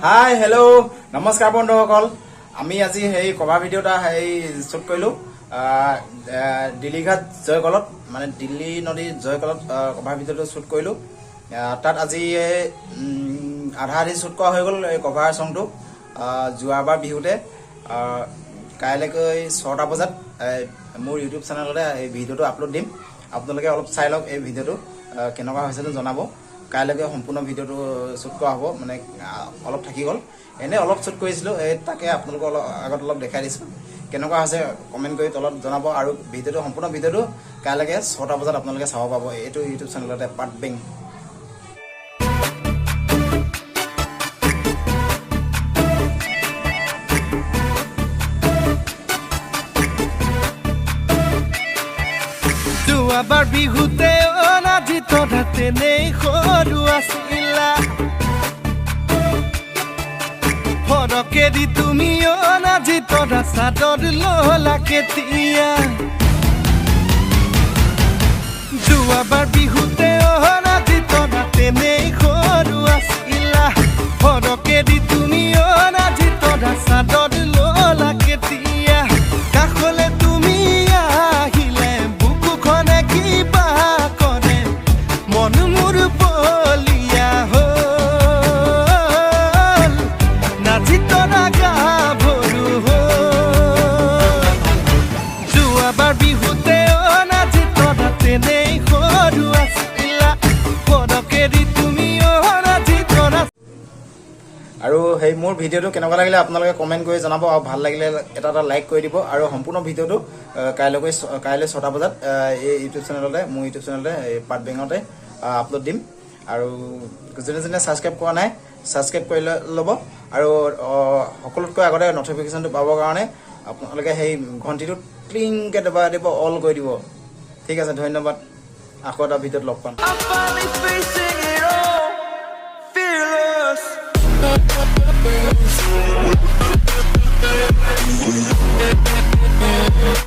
হাই, hello', নমস্কাৰ বন্ধুসকল। আমি আজি সেই কভাৰ ভিডিঅ' এটা সেই শ্বুট কৰিলোঁ দিল্লীঘাট জয়কলত, মানে দিল্লী নদীৰ জয়কলত কভাৰ ভিডিঅ'টো শ্বুট কৰিলোঁ। তাত আজি আধা আধি শ্বুট কৰা হৈ গ'ল এই কভাৰ চংটো। যোৱাবাৰ বিহুতে। কাইলৈকৈ 6টা বজাত মোৰ ইউটিউব চেনেলতে এই ভিডিঅ'টো আপলোড দিম। আপোনালোকে অলপ চাই লওক এই ভিডিঅ'টো কেনেকুৱা হৈছে জনাব। কাইলৈকে সম্পূৰ্ণ ভিডিঅ'টো শ্বুট কৰা হ'ব। মানে অলপ থাকি গ'ল, এনেই অলপ শ্বুট কৰিছিলোঁ। এই তাকে আপোনালোকক অলপ আগত অলপ দেখাই দিছোঁ। কেনেকুৱা হৈছে কমেণ্ট কৰি তলত জনাব। আৰু ভিডিঅ'টো, সম্পূৰ্ণ ভিডিঅ'টো কাইলৈকে 6টা বজাত আপোনালোকে চাব পাব এইটো ইউটিউব চেনেলতে, পাট বেং। যোৱাবাৰ বিহুতে অ নাজি তৰা তেনেই সৰু আছিলা। ফৰকেদি তুমি অ নাজি তৰা চাদৰ ললা কেতিয়া? যোৱাবাৰ বিহুতে অ নাজি তৰা তেনেই সৰু আছিলা। ফৰকেদি তুমি অ নাজি তৰা চাদৰ ললা কেতিয়া? কাষলে তুমি আহিলে বুকুখনে কিবা কৰে, মন মোৰ বলিয়া হ'ল, নাজি তৰা গাভৰু হ'ল। যোৱাবাৰ বিহুতে অ নাজি তৰা তেনেই সৰু আছিলা। ফৰকেদি তুমি অ নাজি তৰা আৰু সেই মোৰ ভিডিঅ'টো কেনেকুৱা লাগিলে আপোনালোকে কমেণ্ট কৰি জনাব আৰু ভাল লাগিলে এটা এটা লাইক কৰি দিব। আৰু সম্পূৰ্ণ ভিডিঅ'টো কাইলৈ 6টা বজাত এই ইউটিউব চেনেলতে, মোৰ ইউটিউব চেনেলতে, এই পাট বেঙতে আপলোড দিম। আৰু যোনে যোনে ছাবস্ক্ৰাইব কৰা নাই, ছাবস্ক্ৰাইব কৰি ল'ব। আৰু সকলোতকৈ আগতে নটিফিকেশ্যনটো পাবৰ কাৰণে আপোনালোকে সেই ঘণ্টিটো ক্লিংকৈ দবাই দিব, অল কৰি দিব। ঠিক আছে, ধন্যবাদ। আকৌ এটা ভিডিঅ'ত লগ পাম। I finally